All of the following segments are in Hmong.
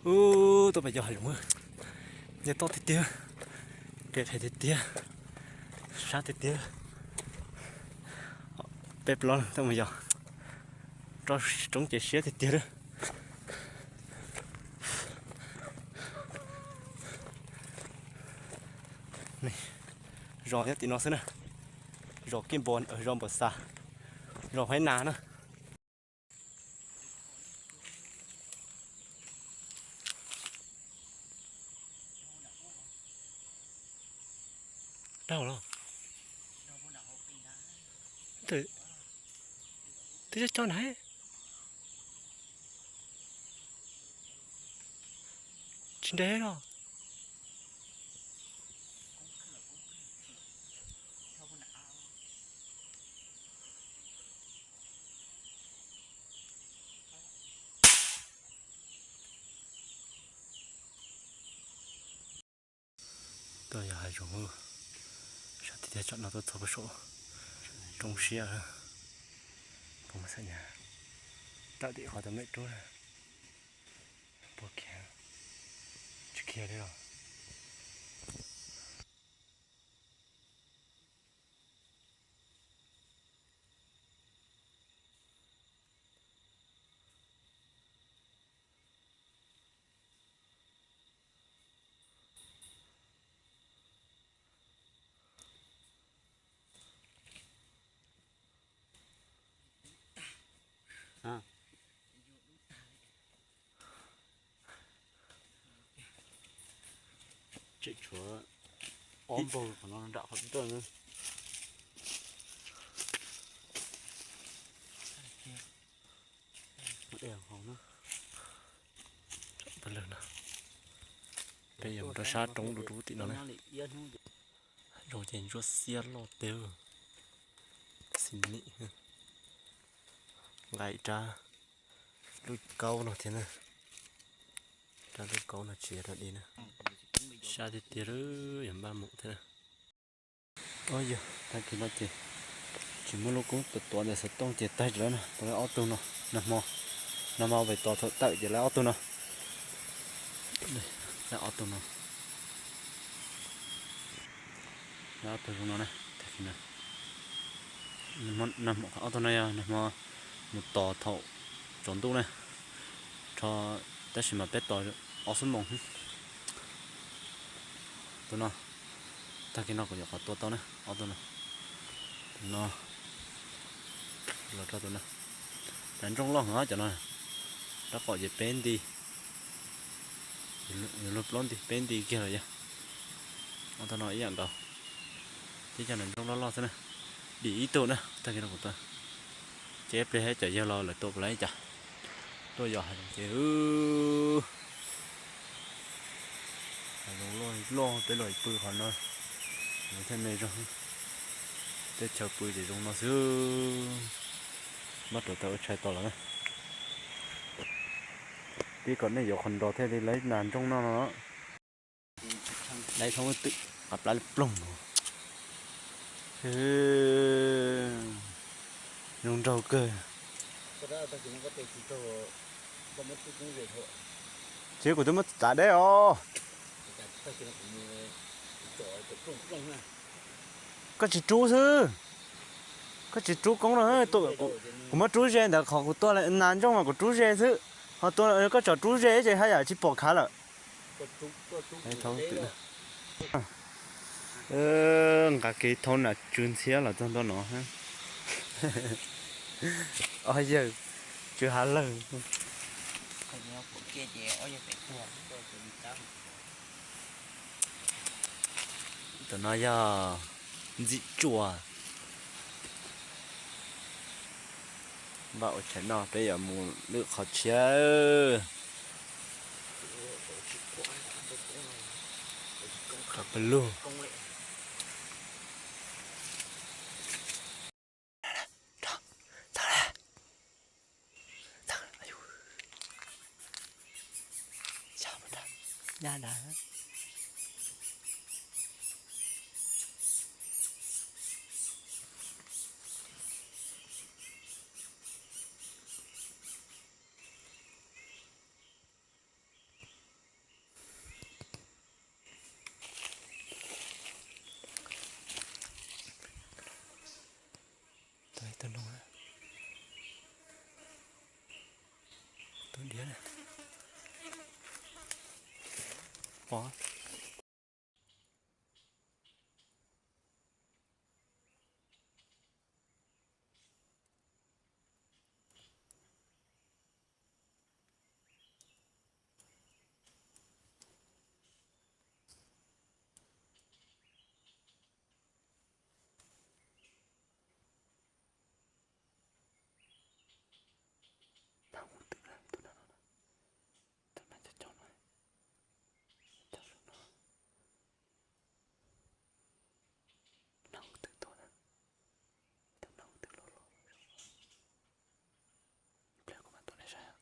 Ub, tuaj pem yos hav zoov, nce toj tiag tiag, kev phem tiag tiag, sab tiag tiag. Peb plaub leeg tuaj mus yos, roob ces siab tiag tiag lawm. Zos nyob tim no xwb na, zos Kij Npo, zos Npam Xas, zos Huaib Nas na. Dhau los. Twb coj coj na. Tsis ntev los. Tuaj yos hav zoov, sab tiag tiag, tsam no tuaj txog puag saum roob siab. Puas mas xav nyas, tawm tim qhov tau mem rub, puas khiav, tsis khiav li los. Tseem tshuav ob npaug qhov no nram qhov twb tuaj na. Peb yuav mus rau sab roob dub dub tim no na. Zoo ces ntsuab xiab loj teg. Xi nim, nqa ib rab lub kaub no thiab na. Rab lub kaub no tsis yog rab di na. Sab tiag tiag, yog npaj mus thiab na. Yog tag kis no ces tsis muaj lub koob tuav ntawm xov tooj ces tag lawm na, tau lawv ob tug no. Nag hmo, nag hmo pem tos thaum tawm ces lawv ob tug no. Lawv ob tug no, lawv ob tug zoo no na, tag kis no. Nag hmo ob tug no yog nag hmo mus tos thaum tsaus ntuj na, rho, tab sis mas peb tos ob xuab moos. Tus no, tag kis no kuv nyuam qhuav tua tau na, ob tug no. Tus no los rau tus no. Nas ntsooj loj heev cov no, rab qaum ces peb nti, yuav luag plaub nti, peb nti kiag los yog. Ob tug no ib yam nkaus, tib co nas ntsooj loj loj xwb na. Dim ib tug na, tag kis no kuv tua. Ces ib pliag cov yawg los lawv tua puas laib cas. Tuaj yos hav zoov ces hav zoov loj loj, peb los pw qhov no, thiaj me zog. Teb chaws pw ces zoo no xwb. Mab rau tau ua tshais tos lawm na. Pib kom nej yuav qhov nrog thiaj li lawv nas ntsooj noj no. Dai thoob twm qab plab ploog. Zoo nraug kawg. Tsis, kuv twb muab txav deb os. Koj tsis rub xwb. Koj tsis rub koob no. Kuv muab rub ze ntawd qhov kuv tua nas ntsooj mas kuv rub ze xwb. Ho tua koj tsom rub ze ces haj yam tsis pom khav lawm. Nqa kev thauj nas tsw ntxhiab los txog ntua no. Ob yawg tsw hav lawg. Tam no yog ntxim tsuaj. Npaj ua tshais noj peb yuav mus lwm qhov tshiab. Qhov pawg lug. pom. Nag mus twm na, tus nag no, tus nag cov cov no, cov no, nag mus twm tuaj na, tus nag mus twm los los, ib pliag kuv mam tuaj nej saib.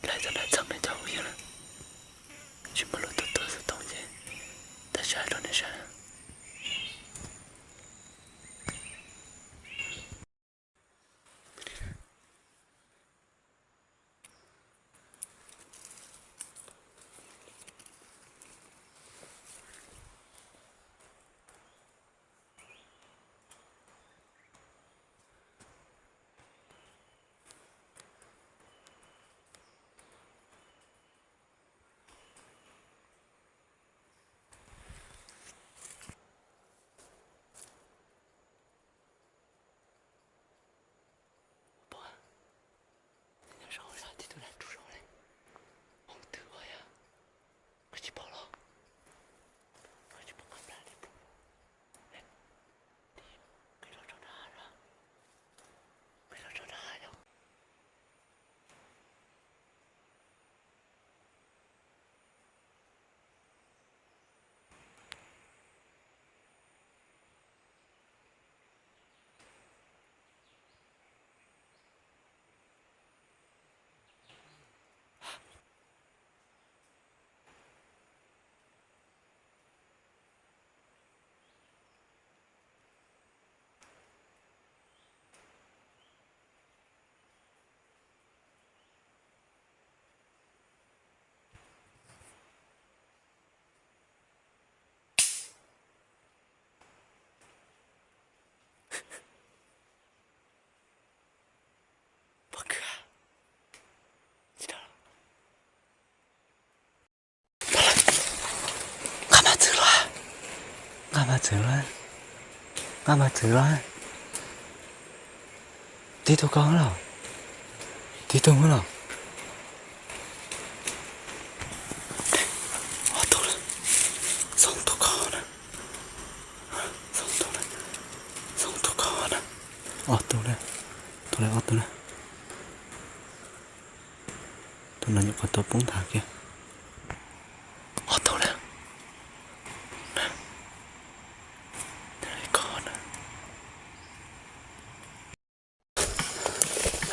Laib tau nram txheeb nej cov phooj ywg na, tsis muaj lus tuaj tuaj xov tooj ces tag sab rau nej saib. Pom, nyob saum zaj tib tug nag tsuj zog li, hauv twg ua yog, koj tsis pom los, koj tsis pom qab plab li. Qhib los tso nram hav, qhib los tso nram hav yom. Nqa mas txwv los, nqa mas txwv los, nqa mas txwv los. Tib tug ko los, tib tug los. Ob tug lawm, xoo tug ko na, xoo tug na, xoo tug ko na, ob tug na, tug lawm ob tug na. Tus no nyuam qhuav tau poob nthav kiag. Ob tug na.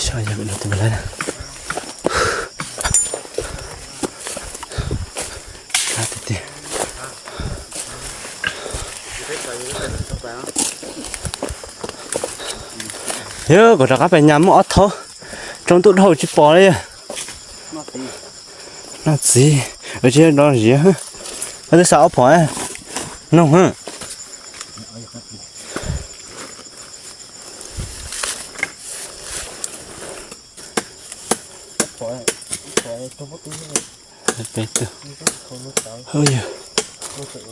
Saib yog tus lawm na. Tiag tiag. Yog kuv rov qab pem nyas muaj ob thaub, tsoo ntuj dhau tsis pom li. Noj txiv, tsis nrov ziav. Koj twb xa ob phom noog. Peb tug. Yog,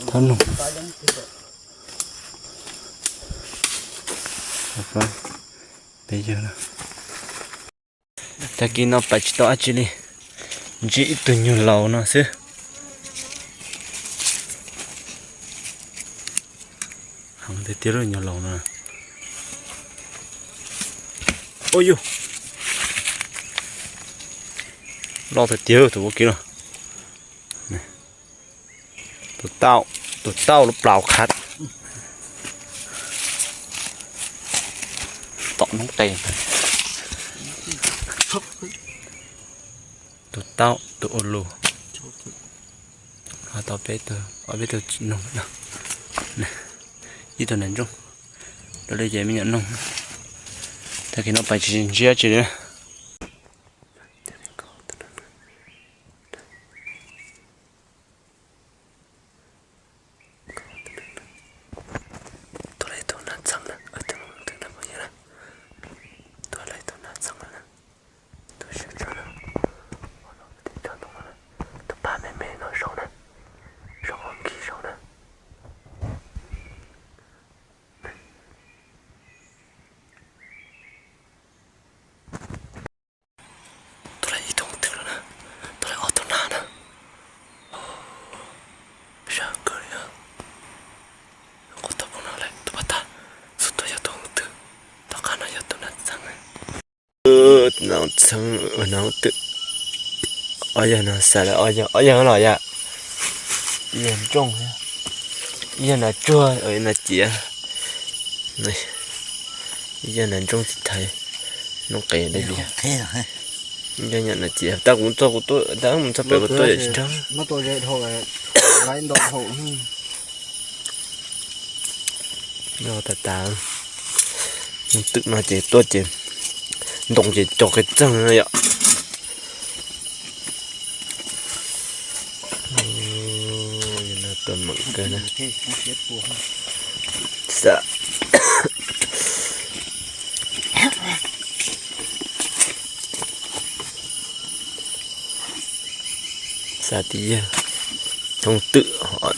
thaub noog. Peb yawg na. Tag kis no pais tsis tau dab tsi li, ntsib ib tug nyuag laus no xwb. Tiag tiag lub nyuag laus no. Ua yus, loj tiag tiag tus vaub kiv no. Tus tauj, tus tauj lub plaus khav. Tom noob qes. Tus tauj tus ua lus. Ho tau peb tug, ob peb tug noog. Ib tug nas ntsooj. Raws li ces me nyuam noog. Tag kis no pais tsis ntsiab tsi li. Tuaj lawm tus nas txheeb na, tus nas txheeb na, tuaj lawm tus nas txheeb na, tus siab tshaj na, tus pab me me no saud na, saud nkig saud na. Tuaj lawm ib tug twg lawm na, tuaj lawm ob tug nas na. Sab kawg li. Quaj tau pom no lawm tus pab tag, xub tuaj yog tus twg, tom qab no yog tus nas txheeb. Nas txheeb, nas twm. Ob yawg no xav lawm, ob yawg, ob yawg los yom. Ib yawg ntsooj, ib yawg nas tsuag, ib yawg nas ciav. Ib yawg nas ntsooj txiv thaiv, noob qes dab li. Ib yawg nas ciav, tab kuv txog kuv tuaj, tab mus txog pem kuv tuaj yam tsis nrog. Nyob tas tas, mus twm no ces tuaj ces ntoo ces cog qe txeeg no yom. Tuaj meem kawg na. Xav, xav tib yawg thoob twm,